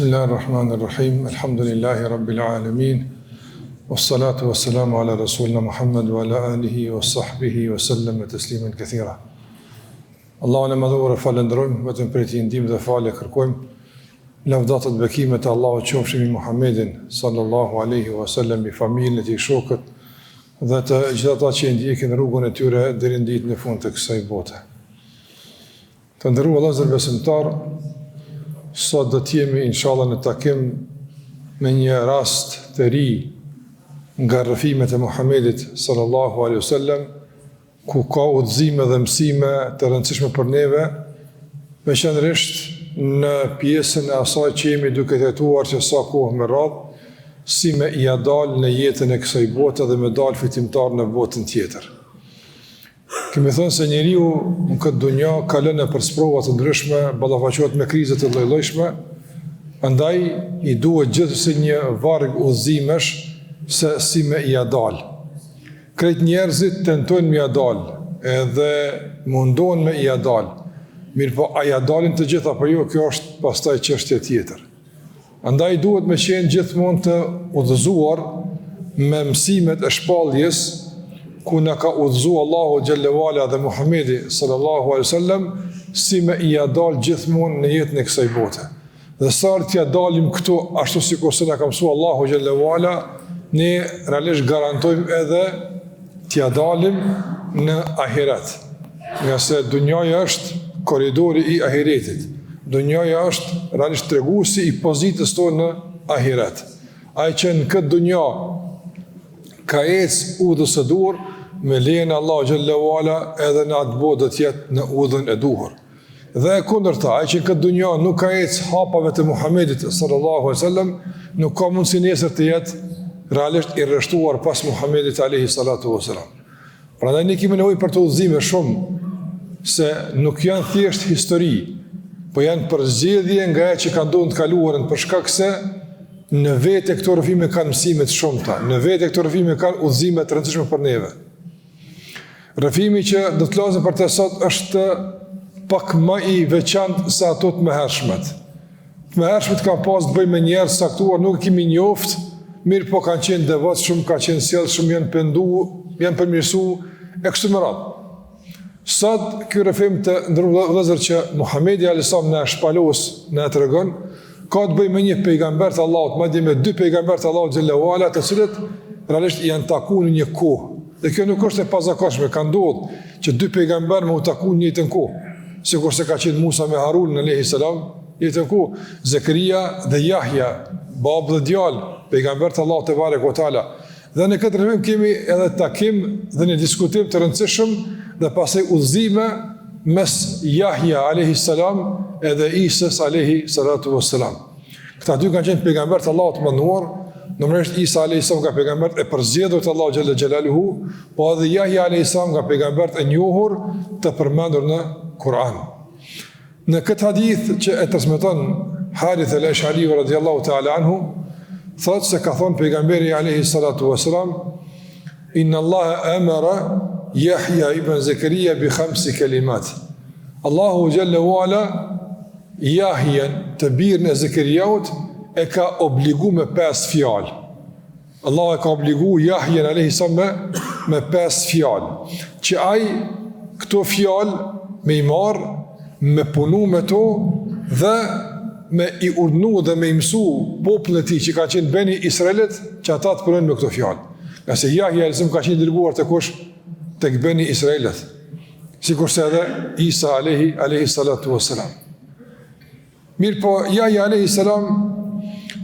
Bismillahirrahmanirrahim. Elhamdulillahi Rabbil Alamin. Wassalatu wassalamu ala Rasulina Muhammed wa ala alihi wa sahbihi wa sallam tasliman kathira. Allahun e Madhëruar e falënderojmë, vetëm prej tij ndihmë dhe falje kërkojmë. Lavdatat bekimet e Allahut qofshin mbi Muhammedin sallallahu alaihi wasallam, mbi familjen e tij, shokët dhe të gjithë ata që e ndjekin rrugën e tyre deri në ditën e fundit të kësaj bote. Të nderuar vëllezër besimtarë, sot do të jemi inshallah në takim me një rast të ri nga rrëfimet e Muhamedit sallallahu alaihi wasallam, ku ka udhëzime dhe mësime të rëndësishme për neve, veçanërisht në pjesën e asaj që jemi duke trajtuar që sa kohë me radhë, si me ia dalë në jetën e kësaj bote dhe me dalë fitimtar në botën tjetër. Kemi thënë se njeriu në këtë dunja kalon nëpër sprova të ndryshme, ballafaqohet me kriza të lloj-llojshme, andaj i duhet gjithsesi një varg udhëzimesh se si me ia dalë. Krejt njerëzit tentojnë me ia dalë, edhe mundohen me ia dalë. Mirëpo a ia dalin të gjithë apo jo, kjo është pastaj çështje tjetër. Andaj duhet me qenë gjithmonë të udhëzuar me mësimet e shpalljes ku na ka udhëzu Allahu xhelle ve ala dhe Muhammedi sallallahu alaihi wasallam si me ia dal gjithmonë në jetën e kësaj bote. Dhe sa herë t'ia dalim këtu ashtu sikurse na ka mësu Allahu xhelle ve ala, ne realisht garantojmë edhe t'ia dalim në ahiret. Ngase dunjaja është korridori i ahiretit. Dunjaja është realisht treguesi i pozitës tonë në ahiret. Ai që në këtë dunja ka ecë udhës së duhur, me lejen e Allahut xhelle ve ala edhe në atë botë do të jetë në udhën e duhur. Dhe e kundërta, ai që në këtë dunja nuk ka ecë hapave të Muhamedit sallallahu alaihi wasallam, nuk ka mundësi nesër të jetë realisht i rreshtuar pas Muhamedit alaihi salatu wasallam. Prandaj ne kemi nevojë për këto udhëzime shumë se nuk janë thjesht histori, po janë përzgjedhje nga ajo që ka ndodhur në të kaluarën për shkak se në vete këto rrëfime kanë mësime të shumta, në vete këto rrëfime kanë udhëzime të rëndësishme për neve. Rrëfimi që do të flasim për të sot është pak më i veçantë se ato të mëhershmet. Të mëhershmet kanë pas të bëjnë me njerëz të caktuar, nuk i kemi njoft, mirëpo kanë qenë devotshëm, kanë qenë sjellshëm, janë pendu, janë përmirësu e kështu me radhë. Sot ky rrëfim të nderuar vëllezër që Muhamedi alayhis salam na shpalos, na tregon, ka të bëjë me një pejgamber të Allahut, madje me dy pejgamberë të Allahut xhelle ve ala, të cilët realisht janë takuar në një kohë. Dhe kjo nuk është e pazakonshme, ka ndodhur që dy pejgamberë me u taku në njëjtën kohë, sikurse ka qenë Musa me Harun alayhis salam, në njëjtën kohë, Zekeria dhe Jahja, babë dhe djalë, pejgamberë të Allahut tebareke ve teala. Dhe në këtë rrëfim kemi edhe takim dhe një diskutim të rëndësishëm dhe pastaj udhëzime mes Jahja alayhi salam edhe Isës alayhi salatu wassalam. Këta dy kanë qenë pejgamberë të Allahut të madhëruar, normalisht Isa alayhi salam nga pejgamberët e përzgjedhur të Allahut xhelle xhelaluhu, po edhe Jahja alayhi salam nga pejgamberët e njohur të përmendur në Kur'an. Në këtë hadith që e transmeton Harith el-Esh'ari radiallahu ta'ala anhu, thotë se ka thonë pejgamberi alayhi salatu wasalam, inna Allaha amara Yahya ibn Zakaria bi khamsi kalimat. Allahu xhelle ve ala Jahjen të birin e Zekerijaut e ka obligu me pesë fjalë. Allahu e ka obligu Jahjen alayhi salam me, me pesë fjalë, që ai këto fjalë me i marr, me punu me to dhe me i urdhnu dhe me i mësu popullin e tij që ka qenë Beni Israelit që ata të punojnë me këto fjalë. Ngase Jahja alayhi salam ka qenë i dërguar te kush tek Beni Israelit. Sikurse edhe Isa alayhi alayhi salatu wassalam. Mirëpo, Jahja alayhi salam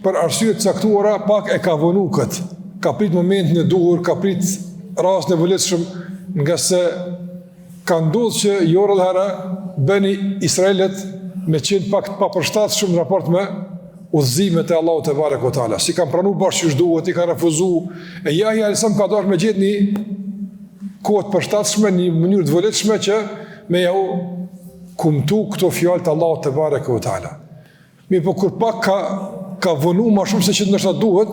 për arsye të caktuara pak e ka vonu këtë. Ka prit momentin e duhur, ka prit rastin e volitshëm, ngase ka ndodhur që jo rrallëherë Beni Israelit me qenë pak të papërshtatshëm në raport me udhëzimet e Allahut tebareke ve teala. S'i kanë pranu bash qysh duhet, i kanë refuzu. E Jahja alayhi salam ka dashur me gjetë një kohë të përshtatshme, një mënyrë të volitshme që me jau kumtu këto fjalë të Allahut tebareke ve teala. Mirëpo kur pak ka, ka vonu ma shumë se që ndoshta duhet,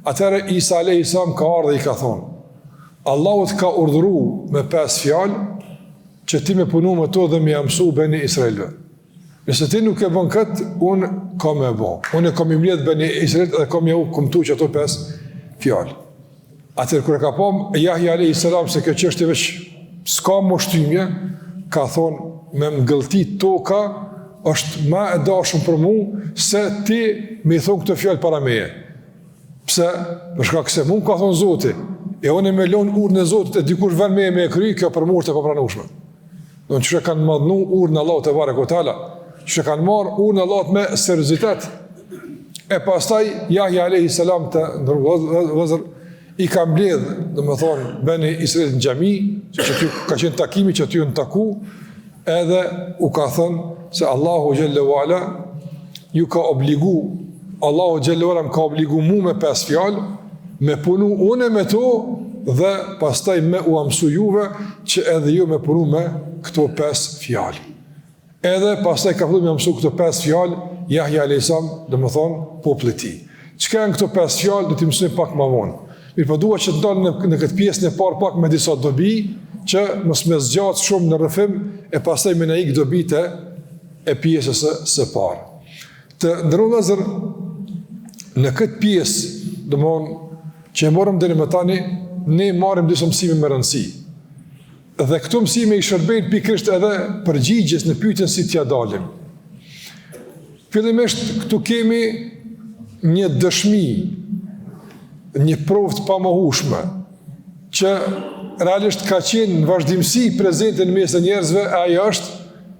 atëherë Isa alayhi salam ka ardhë dhe i ka thonë, Allahu të ka urdhëru me pesë fjalë, që ti me punu me to dhe me ia mësu Beni Israelve. Nëse ti nuk e bën këtë, unë kam me e bo. Unë kam me i mbledh Beni Israilit dhe kam me jau kumtu qato pesë fjalë. Atëherë kur e ka pa Jahja alayhi salam se kjo çështje veç s'ka më shtymje, ka thonë me më gëlltit toka është ma e dashun për mu se ti me i thonë këto fjalë para meje. Pse? Për shkak se mu më ka thonë Zoti, e unë me lon urdhrin e Zotit e dikush n'vend meje me e kry, kjo për mu është e papranueshme. Do të që kanë madhnu urdhrin e Allahut tebareke ve teala, që kanë marrë urdhrin e Allahut me seriozitet. E pastaj Jahja alayhi salam të nderuar vëllezër i ka mbledh, domethënë Beni Israilit në xhami, që që ka qenë takimi që aty janë taku, edhe u ka thënë se Allahu xhelle ve ala ju ka obligu, Allahu xhelle ve ala më ka obligu mu me pesë fjalë, me punu unë me to dhe pastaj me ua mësu juve që edhe ju me punu me këto pesë fjalë. Edhe pastaj ka fillu me mësu këto pesë fjalë Jahja alayhis salam, domethënë popullit tij. Çka janë këto pesë fjalë, do t'i mësojmë pak më vonë. Mirëpo dua që të ndalem në, në këtë pjesën e parë pak me disa dobi, që mos me zgjatë shumë në rrëfim, e pastaj me na ikë dobitë e pjesës së, së parë. Të nderuar vëllezër, në këtë pjesë, domethënë, që e morëm deri më tani, ne marrim disa mësime me rëndësi. Dhe këto mësime i shërbejnë pikërisht edhe përgjigjes në pyetjen si t'ia dalim. Fillimisht këtu kemi një dëshmi, një provë të pamohueshme që realisht ka qenë në vazhdimësi prezente në mes të njerëzve, e ajo është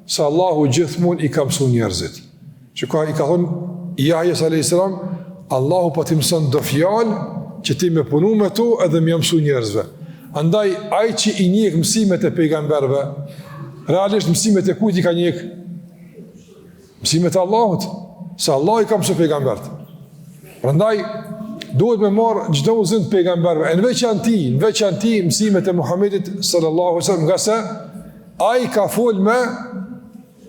se Allahu gjithmonë i ka mësuar njerëzit. Që ka, i ka thonë Jahjes a.s. Allahu po t'i mëson do fjalë që ti me punu me to edhe me ja mësu njerëzve. Andaj, ai që i njek mësimet e pejgamberëve, realisht mësimet e kujt i ka njek? Mësimet e Allahut, se Allahu i ka mësu pejgamberët. Prandaj, duhet me marrë çdo udhëzim të pejgamberëve, e në veçanti, në veçanti mësimet e Muhammedit sallallahu sallam, ngase ai ka fol me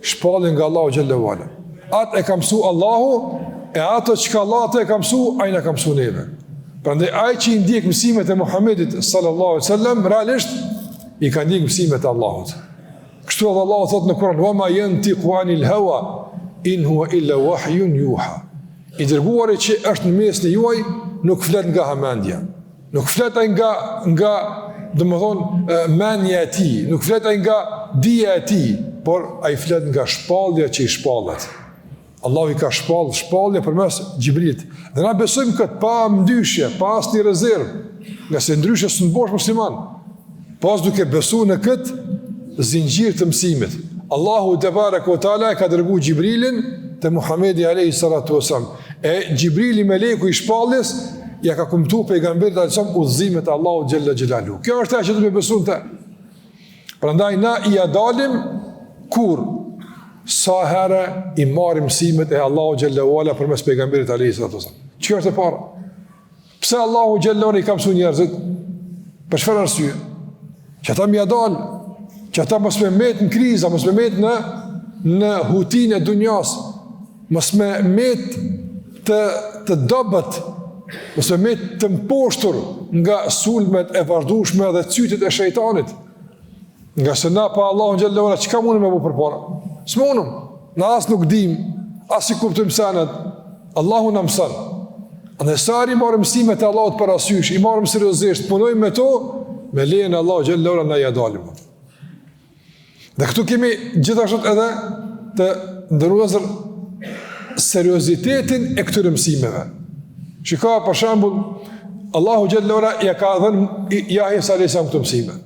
Shpallje nga Allahu xhelle ve ala. Atë e ka mësu Allahu, e ato çka Allahu atë e ka mësu, ai na ka mësu neve. Prandaj ai që i ndjek mësimet e Muhamedit sallallahu alaihi wasallam realisht i ka ndjek mësimet e Allahut. Kështu edhe Allahu thotë në Kur'an: "Wa ma yantiqu anil hawa in huwa illa wahyun yuha." I dërguari që është në mesin e juaj nuk flet nga hamendja. Nuk flet ai nga, nga domethënë, mendja e tij, nuk flet ai nga dija e tij, por ai flet nga shpallja që i shpallet. Allahu i ka shpall shpallje përmes Xhibrilit. Dhe na besojmë këtë pa mëdyshje, pa asnjë rezervë, ngase ndryshe s'un bohesh musliman. Pos duke besu në këtë zinxhir të mësimit. Allahu tebareke ve teala e ka dërgu Xhibrilin te Muhamedi alayhi salatu wasallam. E Xhibrili meleku i shpalljes ja ka kumtu pejgamberit alayhi salam udhëzimet e Allahut xhelle xhelaluhu. Kjo është ajo që duhet me besu në të. Prandaj na ia dalim kur sa herë i marrim mësimet e Allahut xhelle ve ala përmes pejgamberit alayhi salatu wasallam. Kjo është e para. Pse Allahu xhelle ve ala i ka mësu njerëzit? Për çfarë arsye? Që ata me ia dal, që ata mos me met në kriza, mos me met në në hutinë e dunjas, mos me met të të dobët, mos me met të mposhtur nga sulmet e vazhdueshme dhe cytjet e shejtanit. Ngase na pa Allahun xhelle ve ala, çka mundem me bo përpara? S'mundem, na as nuk dim, as i kuptojmë senet, Allahu na mëson. Andaj sa herë i marrim mësimet e Allahut parasysh, i marrim seriozisht, punojmë me to, me lejen e Allahut xhelle ve ala na ia dalim. Dhe këtu kemi gjithashtu edhe të nderuar vëllezër seriozitetin e këtyre mësimeve. Shiko për shembull Allahu xhelle ve ala ja ka dhënë Jahjes alayhis salam këto mësime.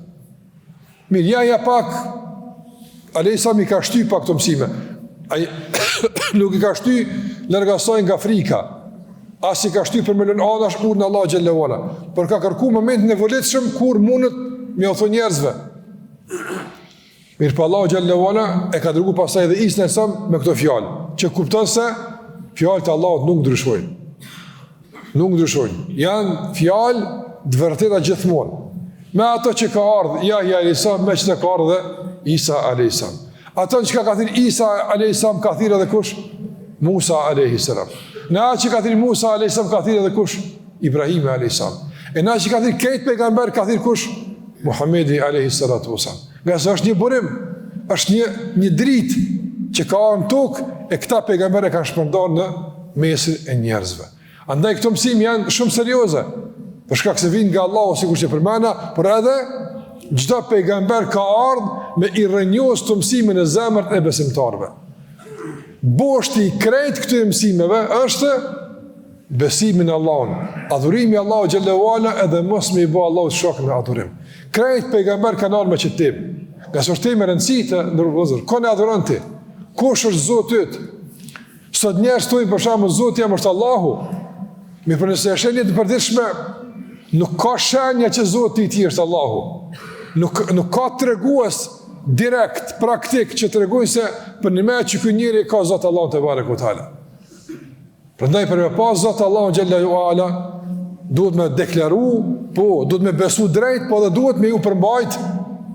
Mirë, Jahja pak, alejhi selam i ka shty pak këto mësime. Ai nuk i ka shty larg asaj nga frika, as i ka shty për me lënë anash urdhrin e Allahut xhelle ve ala, por ka kërku momentin e volitshëm kur mundet me jau thonë njerëzve. Mirëpo Allahu xhelle ve ala e ka dërgu pastaj edhe Isën alejhi selam me këto fjalë, që kupton se fjalët e Allahut nuk ndryshojnë. Nuk ndryshojnë. Janë fjalë të vërteta gjithmonë. Me ato që ka ardhë Jahja alejhi selam, me që ka ardhë dhe Isa alejhi selam. Ato që ka ka thirrë Isa alejhi selam, ka thirrë edhe kush? Musa alejhi selam. Në atë që ka thirrë Musa alejhi selam, ka thirrë edhe kush? Ibrahimi alejhi selam. E në atë që ka thirrë krejt pejgamberët, ka thirrë kush? Muhammedi alejhi salatu ve selam. Ngase është një burim, është një, një dritë. që ka ardhur në tokë e këta pejgamberë e kanë shpërndarë në mesin e njerëzve. Andaj këto mësime janë shumë serioze, për shkak se vijnë nga Allahu sikur që përmenda, por edhe çdo pejgamber ka ardhur me i rrënjos këto mësime në zemrat e besimtarëve. Boshti i krejt këtyre mësimeve është besimi në Allahun, adhurimi i Allahut xhelle ue ala edhe mos me i bë Allahut shok në adhurim. Krejt pejgamberët kanë ardhur me qët temë. Ngase është temë e rëndësishme të nderuar vëllezër. Kon e adhuron ti? Kush është Zoti yt? Sot njerëz thonë për shembull Zoti jem është Allahu. Mirëpo nëse e sheh në jetën e përditshme, nuk ka shenja që Zoti i tij është Allahu. Nuk nuk ka tregues direkt, praktik që tregojnë se përnjëmend që ky njeri ka Zot Allahun tebareke ue teala. Prandaj për me pas Zot Allahun xhelle ue ala, duhet me deklaru, po, duhet me besu drejt, po dhe duhet me ju përmbajt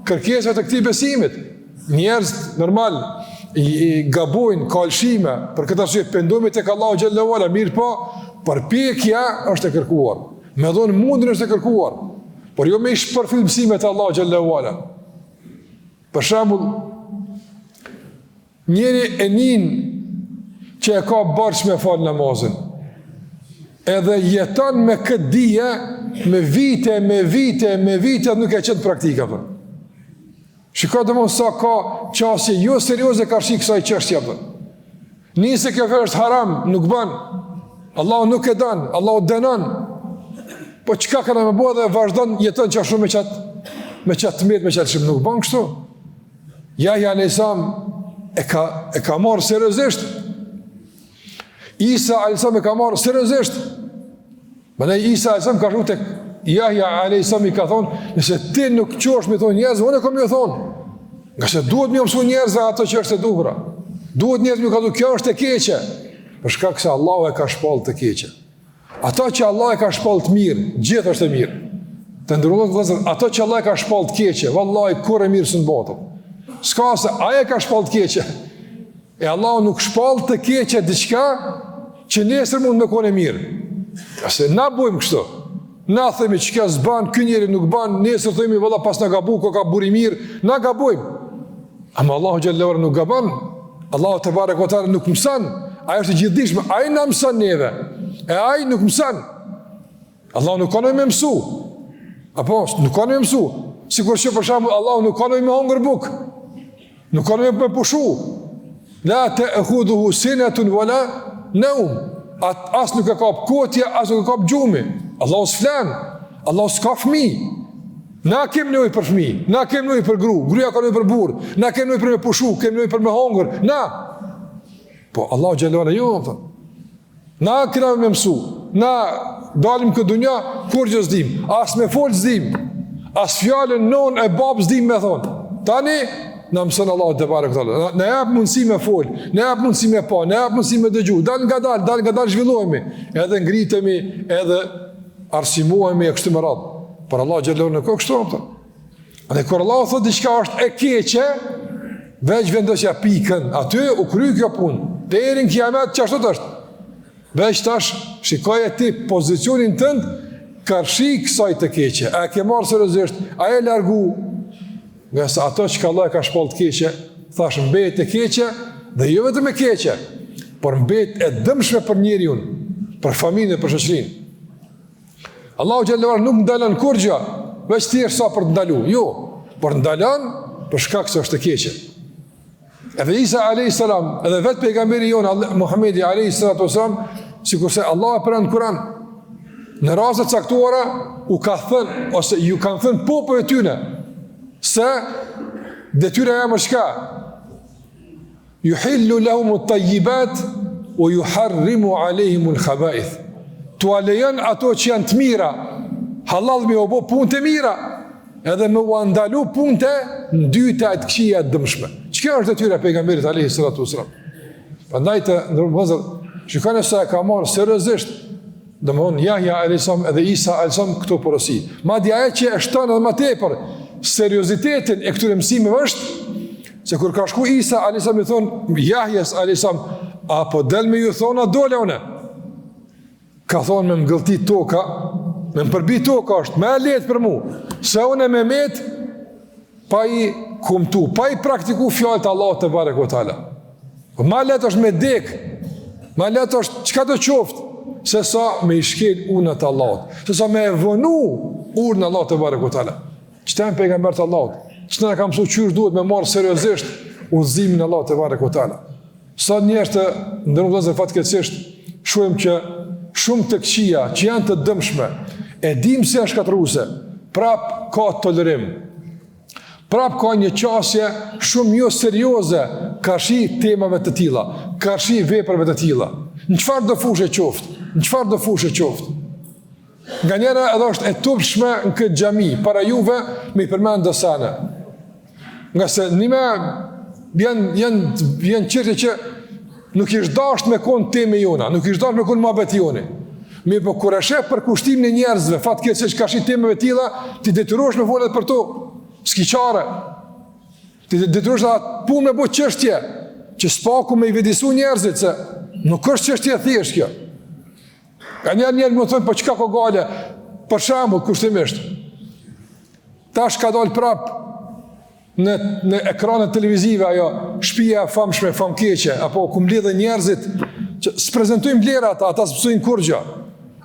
kërkesave të këtij besimit. Njerëz normal i, i gabojnë, ka lëshime, për këtë arsye pendohemi tek Allahu xhelle ue ala, mirëpo, përpjekja është e kërkuar. Me dhonë mundin është e kërkuar, por jo me i shpërfill mësimet e Allahut xhelle ue ala. Për shembull, Njeri e nin që e ka borxh me falë namazin, edhe jeton me këtë dije, me vite, me vite, me vite, dhe nuk e qet n'praktikë, apo. Shiko domethënë sa ka qasje jo serioze karshi kësaj çështje, apo. Nin se kjo vepër është haram, nuk ban, Allahu nuk e don, Allahu dënon, po çka kena me bo dhe vazhdon jeton qashtu me qatë, me qatë të metë, me qatë shumë, nuk ban kështu. Jahja alejhi selam e ka, e ka marrë seriozisht. Isa alejhi selam e ka marrë seriozisht. Mandej Isa alejhi selam ka shku tek Jahja alejhi selam i ka thonë, nëse ti nuk çohesh me i thonë njerëzve, unë kam me ju thonë. Ngase duhet me ju mësu njerëzve ato që është e duhura. Duhet njerëzve me ju kallzu, kjo është e keqe. Për shkak se Allahu e ka shpallë të keqe. Ato që Allah e ka shpallë të mirë, gjithë është e mirë. Të nderuar vëllezër, ato që Allah e ka shpallë të keqe, vallahi kurrë e mirë s'un bohet. S'ka se ai e ka shpallë të keqe. E Allahu nuk shpall të keqe diçka që nesër mund me konë e mirë. Se na bojmë kështu. Na themi që kjo s'ban, ky njeri nuk ban, nesër themi valla pasna gabu, koka burrë i mirë, na gabojmë. Ama Allahu xhelle ue ala nuk gabon. Allahu tebareke ue teala nuk mëson. Ai është i gjithëdijshëm, ai na mëson neve. E ai nuk mëson. Allahu nuk ka nevojë me mësu. Apo nuk ka nevojë me mësu. Sikur që për shembull Allahu nuk ka nevojë me hongër bukë. Nuk ka nevojë me pushu. La te'khudhuhu sinetun wala naum. At as nuk e kap kotja, as nuk e kap gjumi. Allahu s'flen. Allahu s'ka fëmijë. Na kem nevojë për fëmijë, na kem nevojë për gru, gruaja ka nevojë për burrë, na kem nevojë për me pushu, kem nevojë për me hongër, na. Po Allahu xhelle ue ala jo, apo. Na kena me mësu, na dalim n'këtë dunja, kurgjë s'dim, as me fol s'dim, as fjalën nonë e babë s'dim me thonë. Tani, na mëson Allahu tebareke ue teala, na, na jep mundësi me fol, na jep mundësi me pa, na jep mundësi me dëgju, dalngadalë, dalngadalë zhvillohemi, edhe ngritemi, edhe arsimohemi e kështu me radhë. Por Allahu xhelle ue ala nuk ka kështu, apo. Dhe kur Allahu thotë diçka është e keqe, veç vendosja pikën, aty u kry kjo punë. Deri në kiamet qashtu është. Veç tash shikoje ti pozicionin tënd karshi kësaj të keqe. A e ke marrë seriozisht? A je largu? Ngase ato çka Allah e ka shpallë të keqe, thash mbet e keqe dhe jo vetëm e keqe, por mbet e dëmshme për njeriun, për familjen dhe për shoqërinë. Allahu xhelle ue ala nuk ndalon kurgjë, veç thjesht sa për të ndalu. Jo, por ndalon për shkak se është e keqe. Edhe Isa alayhis salam, edhe vetë pejgamberi jonë Muhamedi alayhis salatu wasalam, sikurse Allah e përmend në Kur'an, në raste të caktuara u ka thënë ose ju kanë thënë popujve të tyne se detyra jeme është çka Juhillu lehumu tajibat, ue juharrimu alejhimul khabaith. T'ua lejon ato që janë të mira, hallall me u bo punët e mira, edhe me ua ndalu punët e ndyta e të këqija e të dëmshme. Qekjo është detyra e pejgamberit alejhi salatu wasalam. Prandaj të nderuar vëllezër, shikoni sa e ka marrë seriozisht, domethonë Jahja alejhi selam edhe Isa alejhi selam këto porosi. Madje ajo që e shton edhe ma tepër, seriozitetin e këtyre mësimeve është, Se kur ka shku Isa alejhi selam i thonë Jahjes alejhi selam, a po del me ju thonë a dola une? Ka thonë me më gëlltit toka, me më përbi toka është, ma e lehtë për mu, se une me met pa i kumtu, pa i praktiku fjalët e Allahut tebareke ue teala. Po ma lehtë është me dek, ma lehtë është çka do qoftë, se sa me i shkel urdhnat e Allahut, se sa me e vonu urdhnin e Allahut tebareke ve teala. Qëta janë pejgamberët e Allahut, qëta na kanë mësu qysh duhet me marrë seriozisht udhëzimin e Allahut tebareke ve teala. Sa njerëz të nderuar vëllezër fatkeqësisht, shohim që shumë të këqija që janë të dëmshme, e dimë se janë shkatërruese, prap ka tolerim, Prap ka një qasje shumë jo serioze karshi temave të tilla, karshi veprave të tilla. Në çfarëdo fushe qoftë, në çfarëdo fushe qoftë. Nganjëherë edhe është e turpshme në këtë xhami para juve me i përmend do sene. Ngase njëme janë janë janë çështje që nuk ish dasht me kon temë jona, nuk ish dasht me kon muhabet joni. Mirëpo kur e sheh përkushtimin e njerëzve, fatkeqësisht karshi temave të tilla, ti detyrohesh me fol edhe për to. S'ki çare. Ti detyrohesh atë punë me bo çështje që s'paku me i vetëdijesu njerëzit se nuk është çështje e thjeshtë kjo. Nganjëherë njerëz më thonë, po çka ka gajle? Për shembull, kushtimisht. Tash ka dalë prap në në ekranet televizive ajo shtëpia e famshme famkeqe apo ku mblidhen njerëzit që s'prezantojnë vlera ata, ata s'mësojnë kurrgjë.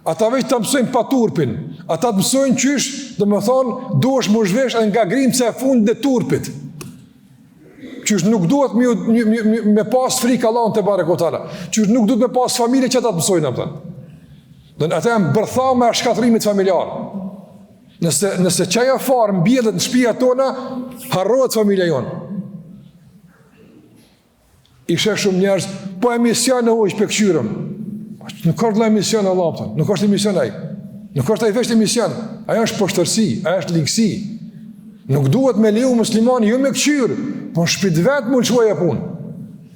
Ata veç të mësojnë paturpin, ata të mësojnë qysh, domethonë, duhesh m'u zhvesh edhe nga grimca e fundit e turpit. Qysh nuk duhet me, me, me, me pas frikë Allahun tebareke ve teala. Qysh nuk duhet me pas familje që ata të mësojnë, apo. Dhe ata janë bërthama e shkatërrimit familjar. Nëse, nëse qajo farë mbjellet në shpia tona, harrohet familja jonë. I sheh shumë njerëz, po emision e ujq pe kqyrim. Nuk është vlla emision Allah, për. nuk është emision ai. Nuk është ai veç emision, ajo është poshtërsi, ajo është ligësi. Nuk duhet me leju muslimani jo me kqyrë, po në shpi t'vet m'u lëshu ajo punë.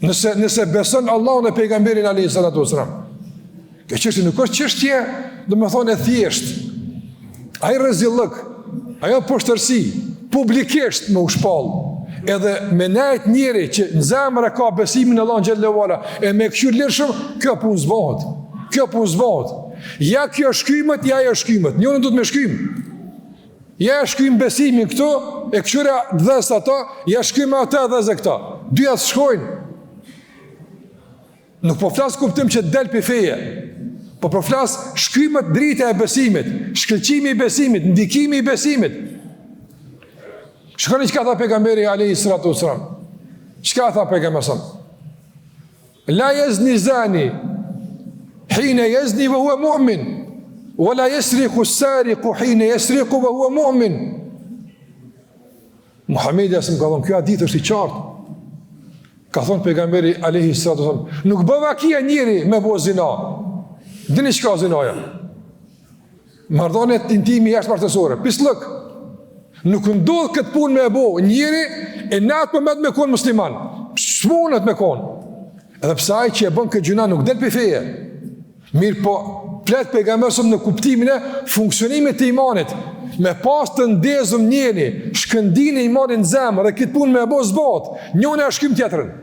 Nëse, nëse beson Allahun e pejgamberin alejhi salatu ve selam. Kjo çështje nuk është çështje, domethonë e thjeshtë. Ai rezillëk, ajo poshtërsi, publikisht me u shpall, edhe me nejt njeri që në zemër e ka besimin në Allahun xhelle ve ala, e me kqyr lirshëm, kjo punë s'bohet. Kjo punë s'bohet. Ja kjo shkymet, ja ajo shkymet. Njënën duhet me shkym. Ja e shkym besimin këtu, e kqyre dhez ato, ja shkym atë e dheze këto. Dyja s'shkojnë. Nuk po flas kuptim që del prej feje, po po flas shkymet drita e besimit, shkëlqimi i besimit, ndikimi i besimit. Shikoni çka tha pejgamberi alejhi salatu ve selam. Çka tha pejgamberi sa? La jezni zani, hine jezni ve huve mu'min, ve la jesriku sariku hine jesriku ve huve mu'min. Muhammedi alejhi selam ka thonë, ky hadith është i qartë. Ka thonë pejgamberi alejhi salatu ve selam, nuk bë vakia njeri me bo zina. Dini çka zinaja? Marrëdhëniet intime jashtëmartesore, pisllëk. Nuk ndodh këtë punë me e bo njeri e në atë moment me konë musliman. S'mundet me konë. Edhe pse ai që e bën këtë gjynah nuk del prej feje. Mirëpo, flet pejgamberi alejhi selam në kuptimin e funksionimit të imanit, me pas të ndezun njeri, shkëndinë e imanit në zemër dhe këtë punë me e bo s'bohet, njëna e shkym tjetrën.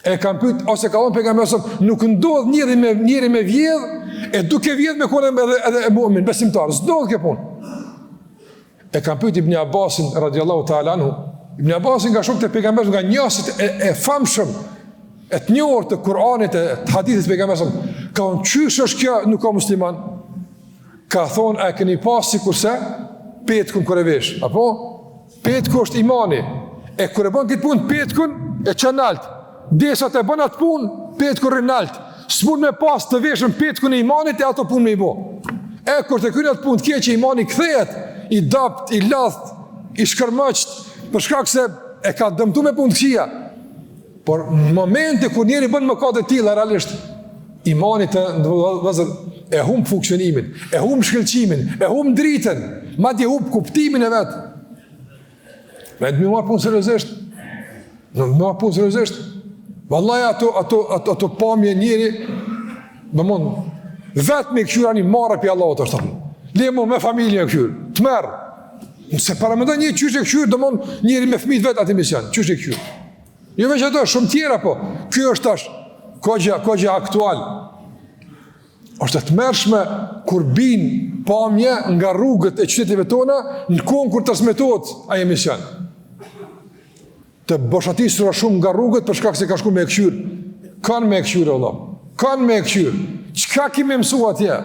E kanë pyet ose ka thonë pejgamberi alejhi selam, nuk ndodh njeri me njeri me vjedh, e duke vjedh me konë edhe edhe mu'min besimtar, s'ndodh kjo punë. E kanë pyet Ibn Abbasin radiallahu ta'ala anhu, Ibn Abbasin nga shokët e pejgamberit nga njohësit e, e famshëm e të njohur të Kur'anit e të hadithit të pejgamberit, ka thonë qysh është kjo nuk ka musliman? Ka thonë a e keni pa sikurse petkun kur e vesh, apo petku është imani. E kur e bën këtë punë petkun e çon nalt. Derisa të bën atë punë, petku rrin nalt. S'mund me pas të veshun petkun e imanit e ato punë me i bo. E kur të kryen atë punë të keqe imani kthehet i dobt, i lodht, i shkërmoqt, për shkak se e ka dëmtu me punë të këqija. Por në momente kur njeri bën mëkate të tilla realisht imani të nderuar vëllezër e humb funksionimin, e humb shkëlqimin, e humb dritën, madje humb kuptimin e vet. Me të marrë punë seriozisht. Me marrë punë seriozisht. Vallahi ato, ato, ato, ato pamje njeri, domethënë, vetë me kqyr ani marre prej Allahut është, le mo me familje me kqyr, të merr. Nëse paramendon një qysh e kqyr, domethënë, njeri me fëmijët vet atë emision, qysh e kqyr. Jo veç ato, shumë tjera po, ky është tash, kogja, kogja aktual. Është e tmerrshme kur bin pamje nga rrugët e qyteteve tona në kohën kur transmetohet ai emision. Të boshatisura shumë nga rrugët për shkak se ka shku me e kqyr. Kanë me e kqyr vëlla. Kanë me e kqyr. Çka ki me mësu atje?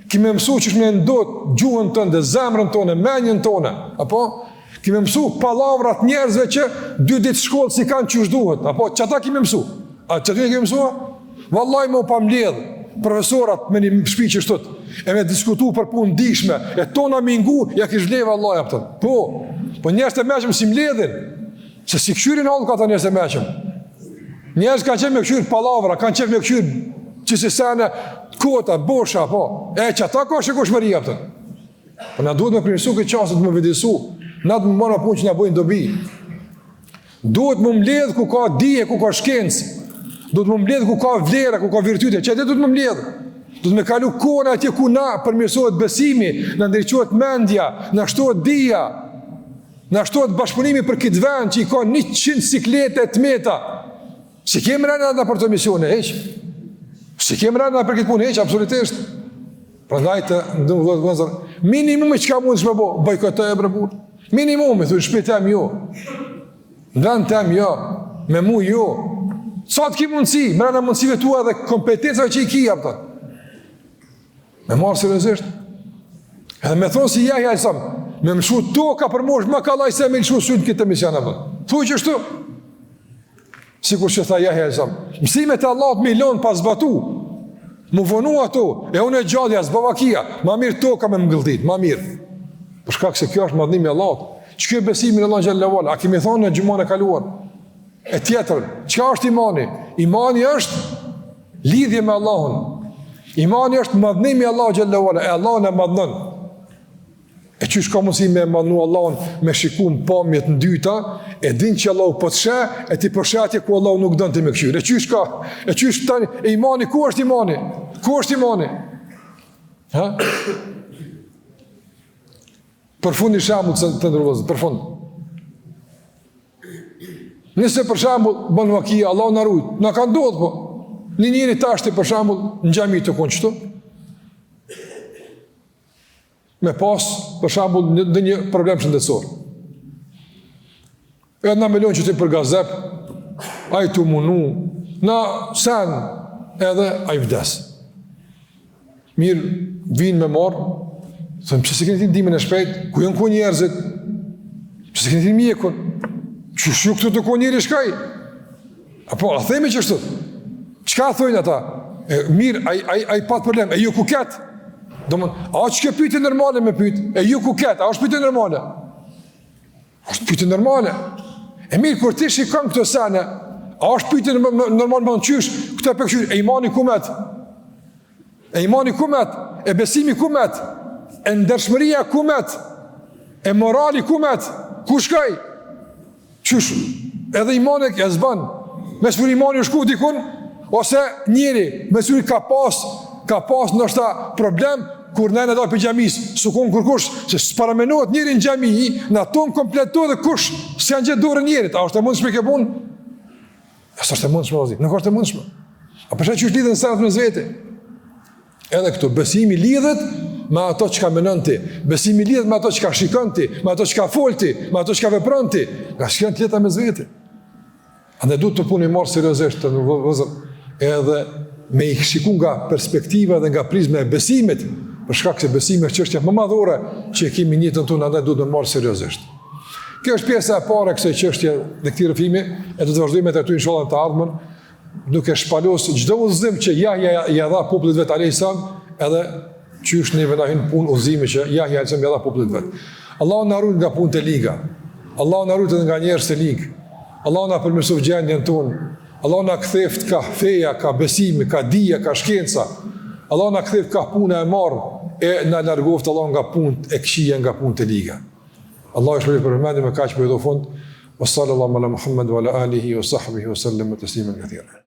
Ki me mësu qysh me ndot gjuhën tënde, zemrën tonë, menjën tonë, apo? Ki me mësu pallavrat njerëzve që dy ditë shkollë s'i kanë qysh duhet, apo? Qata ki me mësu? A qata ki me mësu? Vallaj me u pa mbledh profesorat me një shpi qështu, e me diskutu për punë t'dijshme, e tona me ngu, ja kish vle vallaj, a kupton. Po, po njerëz të meçëm s'i mbledhin, se s'i kqyrin hallkat ata njerëz të meçëm. Njerëz kanë qef me kqyr pallavra, kanë qef me kqyr qësi sene, kota, bosha, po, e qata ka shikushmëri, a kupton. Po na duhet me përmirësu këtë qasje, me vetëdijesu, na duhet me marrë punë që na bojnë dobi. Duhet m'u mbledh ku ka dije, ku ka shkencë. Duhet m'u mbledh ku ka vlera, ku ka virtyte. Qaty duhet m'u mbledh. Duhet me kalu kohën atje ku na përmirësohet besimi, na ndriçohet mendja, na shtohet dija, na shtohet bashkëpunimi për këtë vend që i ka 100 siklete të meta. S'i kemi rënë na për këto emisione, hiç. S'i kemi rënë na për këtë punë, hiç, absolutisht. Prandaj të nderuar vëllezër, minimumi çka mundesh me bo, bojkotoje bre burrë. Minimumi, thuj, n'shpi tem jo. Në vend tem jo. Me mu jo. Sa të ki mundësi, mrena mundësive tua dhe kompetencave që i ki, a kupton. Me marrë seriozisht. Edhe me thonë si Jahja alejhi selam, me m'lshu toka për mu është më kallaj se me lëshu sytë në këtë emision, a kupton. Thuj qështu. Sikur që tha Jahja alejhi selam, mësimet e Allahut me i lonë pa zbatu, m'u vonu ato, e unë e gjallë, ja s'ba vakia, ma mirë toka me m'gëlltit, ma mirë. Për shkak se kjo është madhnimi i Allahut, qe kjo besimi në Allahun xhelle ve ala, a kemi thonë në xhumanë e kaluar? E tjetër, çka është imani? Imani është lidhje me Allahun. Imani është madhnimi i Allahut xhelle ve ala, e Allahu na madhnon. E qysh ka mundësi me madhnu Allahun me shiku në pamje të ndyta, e din që Allahu po të sheh, e ti po sheh atje ku Allahu nuk don ti me kqyr. E qysh ka? E qysh tani? E imani ku është imani? Ku është imani? Ha? Për fund një shembull të nderuar vëllezër, për fund. Nëse për shembull bën vaki, Allahu na rujt, na ka ndodhur po. Një njeri tashti për shembull në xhami tu kon qëtu. Me pas, për shembull, ndonjë problem shëndetësor. Edhe na me lonë qëty për gazep, ai tu munu, na sen, edhe ai vdes. Mirë, vinë me marrë, thënë, pse s'e keni thirrë ndihmën e shpejtë, ku janë kon njerëzit, pse s'e keni thirrë mjekun, qysh ju këtu tu kon njeri shkoi, Apo, a themi qështu? Çka thojnë ata? E, mirë, ai, ai, ai pat problem, e ju ku ket? Domethënë, a është kjo pyetje normale me pyet? E ju ku ket? A është pyetje normale? Është pyetje normale. E mirë, kur ti shikon këto sene, a është pyetje normale me qysh? Këto e përkqyr, e imani ku met? E imani ku met? E besimi ku met? E ndershmëria ku met? E morali ku met? Ku shkoi? Qysh, edhe imani e s'ban, me siguri imani u shku dikun, ose njeri, me siguri ka pas, ka pas ndoshta problem, kur ne na dal prej xhamisë, s'u kon kërkush, se s'paramenohet njeri në xhami, na tonë komplet dhe kush, s'ja ngjet dorën njerit, a është e mundshme kjo punë? A s'është e mundshme, vëllezër? Nuk është e mundshme. A po sheh qysh lidhen senet mes veti? Edhe këtu, besimi lidhet me ato çka menon ti, besimi lidhet me ato çka shikon ti, me ato çka fol ti, me ato çka vepron ti, ngase janë të lidhta mes veti. Andaj duhet këto punë me i marrë seriozisht të nderuar vëllezër, edhe me i shiku nga perspektiva dhe nga prizma e besimit, për shkak se besimi është çështja më madhore që e kemi në jetën tonë, andaj duhet me marrë seriozisht. Kjo është pjesa e parë e kësaj çështje dhe këtij rrëfimi, e do të vazhdojmë me trajtu inshallah në të ardhmen, duke shpalos çdo udhëzim që Jahja ia dha popullit vet alayhis salam, edhe qysh neve na hyn punë udhëzimi që Jahja alayhis salam ia dha popullit vet. Allahu na ruajt nga punët e liga. Allahu na ruajt edhe nga njerëz të lig. Allahu na përmirësoftë gjendjen tonë. Allahu na ktheft ka feja, ka besimi, ka dija, ka shkenca. Allahu na ktheft ka puna e marë e na largoftë Allahu nga punët e këqija, nga punët e liga. Allahu ju shpërbleftë për vëmendje me kaq po i jap fund. Wa sallallahu ala Muhammad wa ala alihi wa sahbihi wa sallam tasliman kathira.